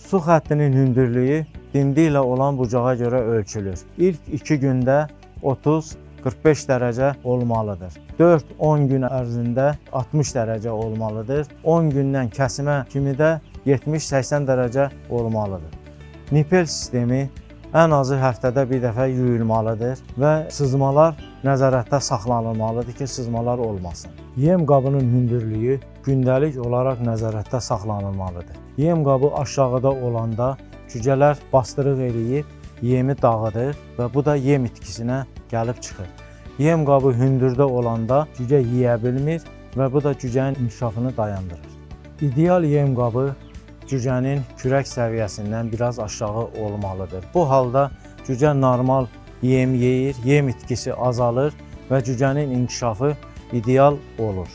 Su xəttinin hündürlüyü dindi ilə olan bucağa görə ölçülür. İlk 2 gündə 30-45 dərəcə olmalıdır. 4-10 gün ərzində 60 dərəcə olmalıdır. 10 gündən kəsimə kimi də 70-80 dərəcə olmalıdır. Nipel sistemi ən azı həftədə bir dəfə yuyulmalıdır və sızmalar nəzarətdə saxlanılmalıdır ki, sızmalar olmasın. Yem qabının hündürlüyü gündəlik olaraq nəzarətdə saxlanılmalıdır. Yem qabı aşağıda olanda cücələr bastırıq eləyib yemi dağıdır və bu da yem itkisinə gəlib çıxır. Yem qabı hündürdə olanda cücə yeyə bilmir və bu da cücənin inkişafını dayandırır. İdeal yem qabı cücənin kürək səviyyəsindən biraz aşağı olmalıdır. Bu halda cücə normal yem yeyir, yem itkisi azalır və cücənin inkişafı ideal olur.